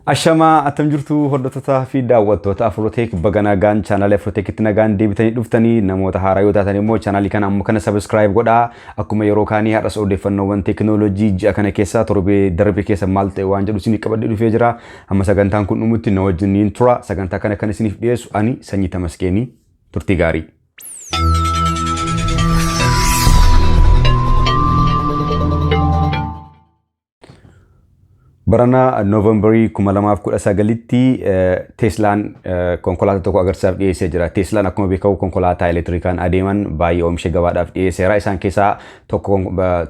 Ashamaa, attam jirtu hordoftoota fi daawwattoota Afroteek? Baga nagaan chaanaalii Afroteekitti nagaan deebitanii dhuftanii. Namoota haaraa yoo taatan immoo chaanaalii kana amma kana subscribe godhaa. Akkuma yeroo kaanii har'as odeeffannoowwan teekinooloojii ji'a kana keessa, torbee darbe keessa maal ta'e waan jedhu isinii qabadhee dhufee jira. Hamma sagantaan kun dhumutti na wajjiniin tura. Sagantaa kana kan isiniif dhiyeessu ani Sanyii Tamaskeenii. Turtii gaarii. Barana Noovembarii 2019tti Teeslaan konkolaataa tokko agarsiisaaf dhiyeessee jira. Teeslaan akkuma beekamu konkolaataa elektirikaan adeeman baay'ee oomishee gabaadhaaf dhiyeesseera. Isaan keessaa tokko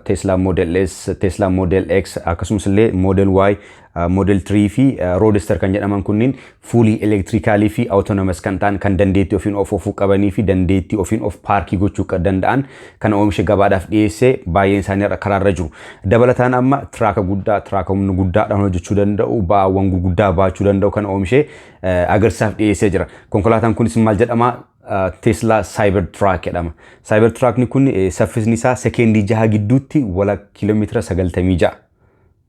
Teeslaa Model S, Teeslaa Model X, akkasumas illee Model Y, Model 3 fi Roadster kan jedhaman kunniin fully electricalii fi autonomous kan ta'an, kan dandeettii ofiin of oofuu qabanii fi dandeettii ofiin of paarkii gochuu danda'an kana oomisha gabaadhaaf dhiyeessee baay'een isaanii har'a karaarra jiru. Dabalataan amma tiraaka guddaa, tiraaka humna guddaadhaan hojjechuu danda'u, ba'aawwan gurguddaa baachuu danda'u kana oomishee agarsiisaaf dhiyeessee jira. Konkolaataan kunis maal jedhama? Tesla Cybertruck jedhama. Cybertruckni kun saffisni isaa sekeendii 6 gidduutti wala kiiloomeetira 96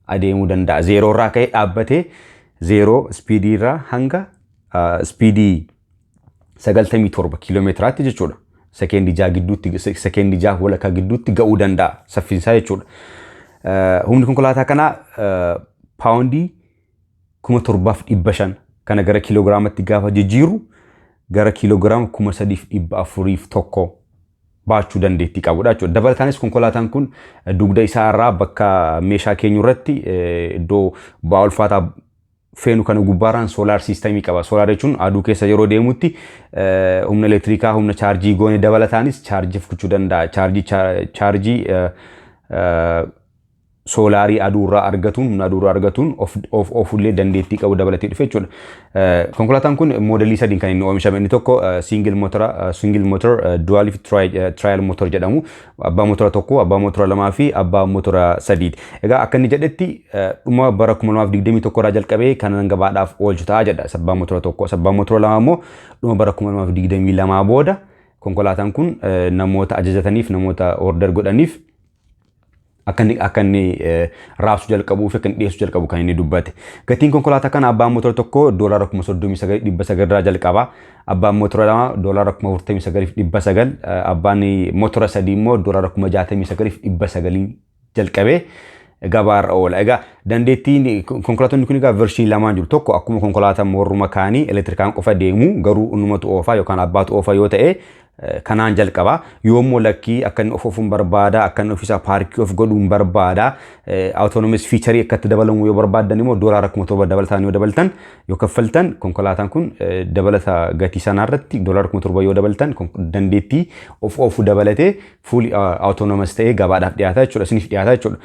adeemuu danda'a. Zeeroo irraa ka'ee dhaabbatee zeeroo speedii irraa hanga speedii 97 kiiloomeetiraatti jechuudha. Sekeendii 6 gidduutti, sekeendii 6 walakkaa gidduutti ga'uu danda'a saffisni jechuudha. Humni konkolaataa kanaa paawundii 7500, kana gara kiiloogiraamatti gaafa jijjiirru gara kiiloogiraama 3401 baachuu dandeettii qabudha jechuudha. Dabalataanis konkolaataan kun dugda isaa irraa bakka meeshaa keenyu irratti, iddoo ba'aa ulfaataa feenu kana gubbaarraan solar systemii qaba. Solar jechuun aduu keessa yeroo deemutti humna elektirikaa, humna chaarjii goone dabalataanis chaarjii fudhachuu danda'a. Chaarjii soolaarii aduu irraa argatuun, humna aduu irraa argatuun of oofullee dandeettii qabu dabalatee dhufe jechuudha. Konkolaataan kun moodelii sadiin kan inni oomishame. Inni tokko single motor, single motor, dual fi trial motor jedhamu. Abbaa motora tokko, abbaa motora lamaa fi abbaa motora sadiiti. Egaa akka inni jedhetti dhuma bara 2021 irraa jalqabee kan gabaadhaaf oolchu ta'a jedha. Abbaa motora tokko, abbaa motora lama immoo dhuma bara 2022 booda konkolaataan kun namoota ajajataniif, namoota order godhaniif akka inni raabsuu jalqabuu fi akka inni dhiyeessuu jalqabu kan inni dubbate. Gatiin konkolaataa kana abbaan motora tokko doolaara 39,900 irraa jalqaba. Abbaan motora lama doolaara 49,900, abbaan motora sadii immoo doolaara 69,900 jalqabee gabaarra oola. Egaa dandeettiin konkolaattonni kun egaa versionii lamaan jiru. Tokko akkuma konkolaataa warruma kaanii elektirikaan qofa deemu, garuu innumatu oofaa yookaan abbaatu oofa yoo ta'e kanaan jalqaba. Yoommoo lakkii, akka inni of oofuun barbaada, akka inni ofiisaa paarkii of godhuun barbaada, autonomous featurii akka itti dabalamu yoo barbaaddan immoo doolaara 7,000 dabalataan yoo dabaltan, yoo kaffaltan, konkolaataan kun dabalata gatii sanaa irratti doolaara 7,000 yoo dabaltan dandeettii of oofuu dabalatee fully autonomous ta'ee gabaadhaaf dhiyaata jechuudha, isiniif dhiyaata jechuudha.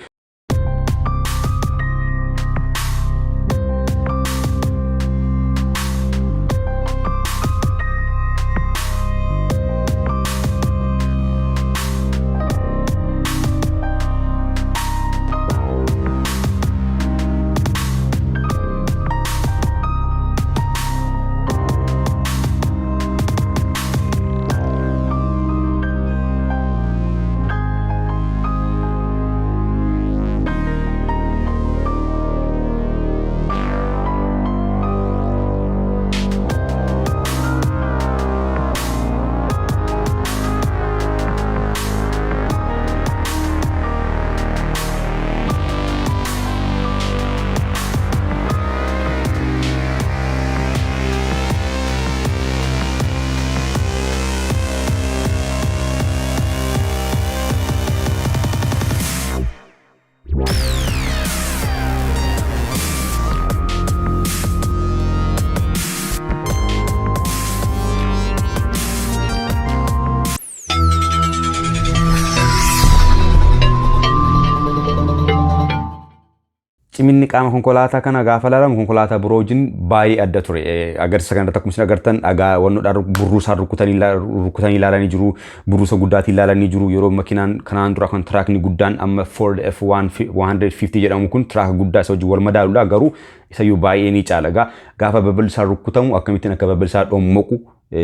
Ciminni qaama konkolaataa kana gaafa ilaalamu konkolaataa biroo wajjin baay'ee adda ture. Agarsiisa kanarratti akkuma isin agartan dhagaa wannoodhaan burruusaan rukutanii ilaalanii jiru. Burruusa guddaatiin ilaalanii jiru. Yeroo makiinaan kanaan dura kan tiraakni guddaan amma Ford F150 jedhamu kun tiraaka guddaa isa wajjin wal madaaludha. Garuu isayyuu baay'ee ni caala. Gaafa babal'isaan rukutamu akkamittiin akka babal'isaa dhommoqu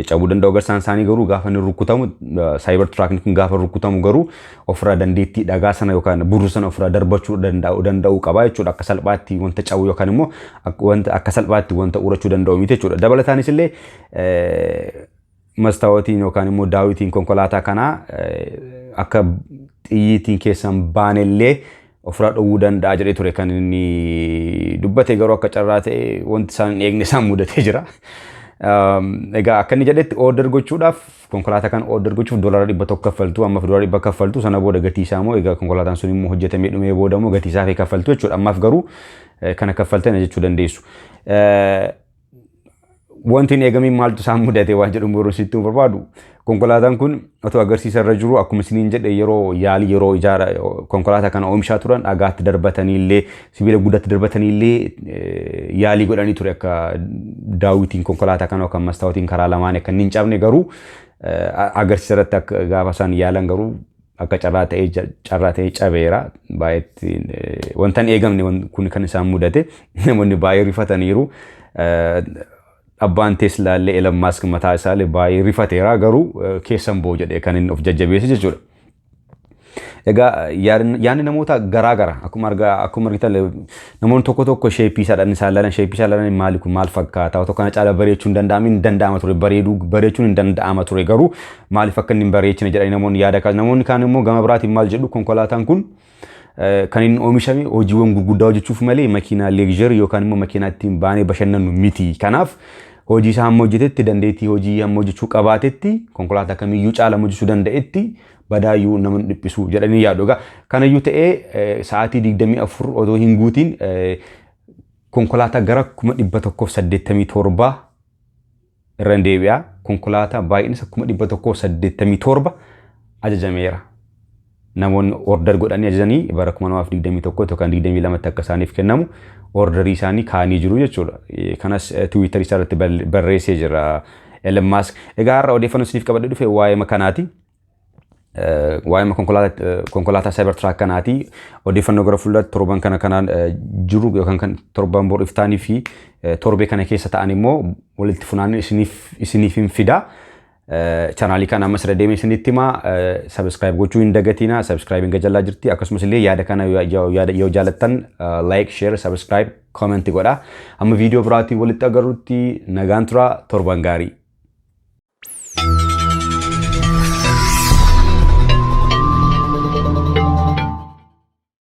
Cabuu danda'u agarsiisan isaanii, garuu gaafa inni rukutamu, Cybertruckni kun gaafa rukutamu garuu ofirraa dandeettii dhagaa sana yookaan burru sana ofirraa darbachuu danda'u qaba jechuudha. Akka salphaatti wanta cabuu yookaan immoo wanta akka salphaatti wanta urachuu danda'u miti jechuudha. Dabalataanis illee mastaawotiin yookaan immoo daawitiin konkolaataa kanaa akka xiyyiitiin keessan baanellee ofirraa dhowwuu danda'a jedhee ture kan inni dubbate. Garuu akka carraa ta'e wanti isaan hin eegne isaan mudatee jira. Egaa akka inni jedhetti order gochuudhaaf, konkolaataa kana order gochuuf $100 kaffaltu. Ammaaf $100 kaffaltu. Sana booda gatii isaa immoo, egaa konkolaataan sun immoo hojjetamee dhumee booda immoo gatii isaa fi kaffaltu jechuudha. Ammaaf garuu kana kaffaltan jechuu dandeessu. Wanti hin eegamiin maaltu isaan mudate waan jedhu boruu sitti barbaadu. Konkolaataan kun otoo agarsiisa irra jiru, akkuma isiniin jedhe, yeroo yaalii, yeroo ijaara konkolaataa kana oomishaa turan, dhagaatti darbatanii illee, sibiila guddaatti darbatanii illee yaalii godhanii ture, akka daawwitiin konkolaataa kana yookaan mastaawotiin karaa lamaan akka inni hin cabne. Garuu agarsiisa irratti akka gaafa isaan yaalan garuu akka carraa ta'ee cabeera. Baay'eetti wanta hin eegamne kun kan isaan mudate, namoonni baay'ee rifataniiru. Abbaan Teslaa illee, Elon Musk mataa isaallee baay'ee rifateera, garuu keessan boo jedhee kan inni of jajjabeesse jechuudha. Egaa yaadni namoota garaa gara. Akkuma argitan namoonni tokko tokko shape isaadhaan isaan ilaalan, shape isaa ilaalan, maali kun, maal fakkaata, otoo kana caala bareechuun danda'ame, hin danda'ama ture, bareeduu bareechuun hin danda'ama ture, garuu maaliif akka inni hin bareechine jedhanii namoonni yaada kaasan. Namoonni kaan immoo gama biraatiin maal jedhu? Konkolaataan kun kan inni oomishame hojiiwwan gurguddaa hojjechuuf malee makiinaa luxury yookaan immoo makiinaa ittiin baanee bashannannu miti. Kanaaf hojii isaa hamma hojjetetti, dandeettii hojii hamma hojjechuu qabaatetti, konkolaataa kamiyyuu caala hojjechuu danda'etti badaayyuu nama dhiphisu jedhanii yaadu. Egaa kanayyuu ta'ee sa'aatii 24 otoo hin guutiin konkolaataa gara 187,000, irra hin deebi'a. Konkolaataa baay'een isa 187,000 ajajameera. Namoonni order godhanii ajajanii bara 2021 yookaan 22tti akka isaaniif kennamu orderii isaanii kaa'anii jiru jechuudha. Kanas Twitterii isaa irratti barreessee jira Elon Musk. Egaa har'a odeeffannoo isiniif qabadhee dhufe waa'ee kanaati. Waa'ee konkolaataa Cybertruck kanaati. Odeeffannoo gara fuulduratti torban kana kanaan jiru yookaan kan torban boru iftaanii fi torbee kana keessa ta'an immoo walitti funaanee isiniif hin fida. Chaanaalii kana ammas irra deemee isinitti himaa, subscribe gochuu hin dagatinaa. Subscribeiin gajallaa jirti. Akkasumas illee yaada kana yoo jaalattan like, share, subscribe, comment godhaa. Amma viidiyoo biraatiin walitti agarrutti nagaan tura, torban gaarii.